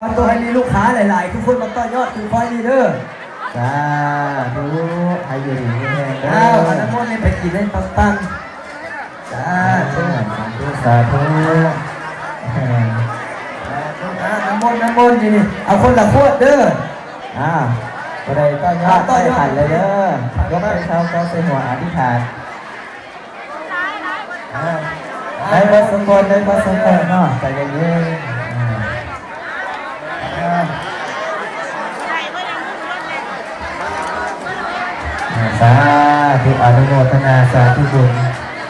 ເອົາໂຕໃຫ້ມີລູກຄ້າຫຼາຍໆ ຄືຄົນມາຕໍ່ຍອດຄືຂ້ອຍນີ້ເດີ. ສາທຸ ໃຫ້ຢູ່ດີມີແຮງເດີ. ອ້າວ ອານຳມົນນີ້ໄປກິນໃຫ້ປັງໆ. ສາທຸ ສາທຸ ສາທຸ. ອາ ນ້ຳມົນ ນ້ຳມົນ ນີ້ ນີ້ ເອົາຄົນລະຂວດເດີ. ອາ ຜູ້ໃດຕໍ່ຍອດ ຕໍ່ຍອດ ໄປຂັນເລີຍເດີ. ຍົກໄປເຊົາເຈົ້າໃສ່ຫົວອະທິຖານ. ອາ ໄດ້ເບິດຊຸຄົນ ໄດ້ເບິດຊຸຄົນເນາະ ໃຈເຢັນໆ. ອາ ອາ ສາທຸ ອະນຸໂມທະນາ ສາທຸບຸນ.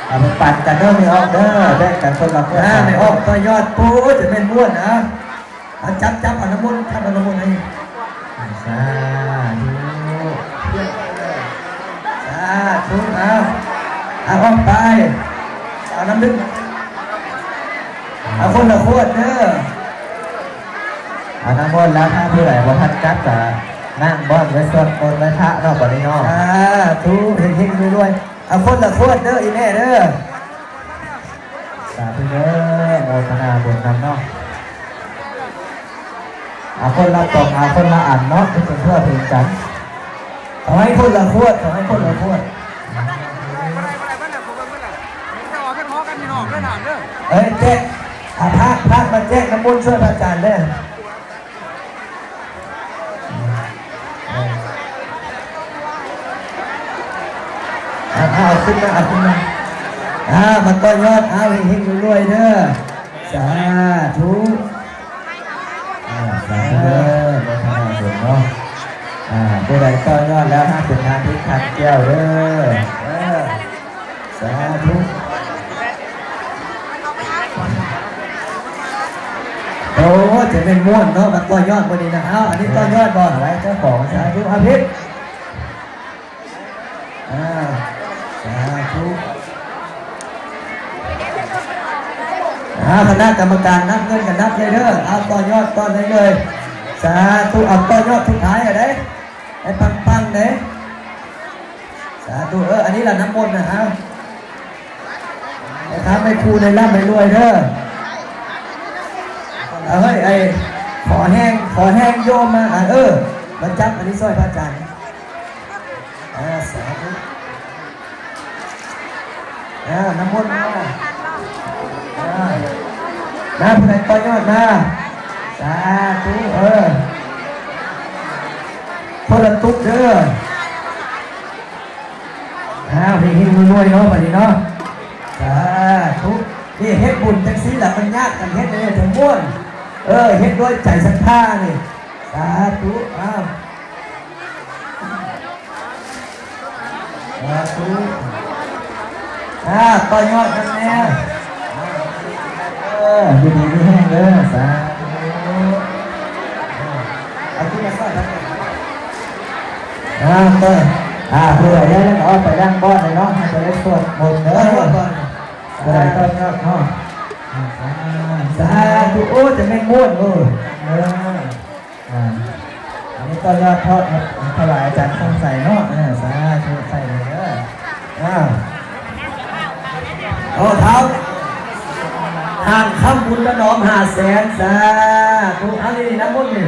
ເອົາໄປປັນກັນເດີ ແມ່ອອກເດີ ແບ່ງກັນຄົນລະຄົນ. ອາ ແມ່ອອກຕໍ່ຍອດ ໂອ້ ຈະແມ່ນມ່ວນນະ. ເອົາ ຈັບ ຈັບ ເອົານ້ຳມົນ ຈັບເອົານ້ຳມົນໃຫ້. ສາທຸ ສາທຸ. ເອົາ ເອົາອອກໄປ ເອົານ້ຳດື່ມ ເອົາຄົນລະຂວດເດີ. ເອົານ້ຳມົນແລ້ວ ຖ້າຜູ້ໃດບໍ່ທັນຈັບກະນັ່ງບ່ອນໄວ້ສວດມົນໄວ້ພະເນາະ ບັດນີ້ເນາະ. ສາທຸ ເຮັງໆ ລວຍໆ. ເອົາຄົນລະຂວດເດີ ອີແມ່ເດີ. ສາທຸເດີ ໂມທະນາບຸນນຳເນາະ. ເອົາຄົນລະປ໋ອງ ເອົາຄົນລະອັນເນາະ ເປັນເພື່ອເປັນກັນ. ເອົາໃຫ້ຄົນລະຂວດ ເອົາໃຫ້ຄົນລະຂວດ. ເອີຍ ແຈກ ອາ ພາກ ພາກມາແຈກນ້ຳມົນຊ່ວຍພະອາຈານເດີ. ເອົາ ເອົາຂຶ້ນມາ ເອົາຂຶ້ນມາ. ອາ ມາຕໍ່ຍອດ ເອົາ ເຮັງໆ ລວຍໆ ເດີ. ສາທຸ ອາ ສາທຸເດີ ໂມທະນາບຸນເນາະ. ອາ ຜູ້ໃດຕໍ່ຍອດແລ້ວ ຫາເປັນທານທິບທານແກ້ວເດີ. ເອີ ສາທຸ. ໂອ້ ຈະແມ່ນມ່ວນເນາະ ມາຕໍ່ຍອດມື້ນີ້ນະ. ເອົາ ອັນນີ້ຕໍ່ຍອດບໍ່? ໄວ້ເຈົ້າຂອງ. ສາທຸ ອາ ເພັດ ອາ ສາທຸ. ອາ ຄະນະກຳມະການນັບເງິນກໍນັບເລີຍເດີ. ເອົາ ຕໍ່ຍອດ ຕໍ່ໄດ້ເລີຍ. ສາທຸ. ເອົາ ຕໍ່ຍອດສຸດທ້າຍເອົາເດ້ ໃຫ້ປັງໆ ເດ້. ສາທຸ. ເອີ ອັນນີ້ລະນ້ຳມົນນະຮະ ໃຫ້ຄ້າໃຫ້ຄູໄດ້ລ່ຳໄດ້ລວຍເດີ. ເອົາ ເຮີ້ຍ ໄອ້ ຂໍແຮງ ຂໍແຮງໂຍມມາ ອາ ເອີ ມາຈັບອັນນີ້ຊ່ອຍພະອາຈານ. ອາ ສາທຸ. ອາ ນ້ຳມົນມາ ອາ ນາ ຜູ້ໃດຕໍ່ຍອດມາ. ສາທຸ. ເອີ ຄົນລະຕຸກເດີ. ອ້າວ ເຮັງໆ ລວຍໆ ເນາະ ບັດນີ້ເນາະ. ສາທຸ. ນີ້ເຮັດບຸນຈັ່ງຊີ້ລະ ມັນຍາກກັນເຮັດເດ້ ຈັ່ງມ່ວນ. ເອີ ເຮັດດ້ວຍໃຈສັດທານີ້. ສາທຸ. ອ້າວ ສາທຸ. ອາ ຕໍ່ຍອດນຳແນ່. ເອີ ຢູ່ດີມີແຮງເດີ. ສາທຸ. ເອົາຂຶ້ນມາສອນນຳ. ອາ ເປີດ ອາ ຜູ້ໃດໄດ້ແລ້ວກໍເອົາໄປຫຼັງບ່ອນເລີຍເນາະ ໃຫ້ໄປໄດ້ສວດມົນເດີ. ຜູ້ໃດຕ້ອງຍອດເນາະ. ອາ ສາທຸ. ໂອ້ ຈະແມ່ນມ່ວນ ເອີ ເອີ ອາ ອັນນີ້ຕໍ່ຍອດທອດ ຖວາຍອາຈານຄຳໃສເນາະ. ເອີ ສາທຸ ໃສ່ເລີຍເດີ. ອາ ໂອ້ ທ້າວ ທານຄຳບຸນຖະໜອມຫ້າແສນ. ສາທຸ. ອັນນີ້ນ້ຳມົນນີ້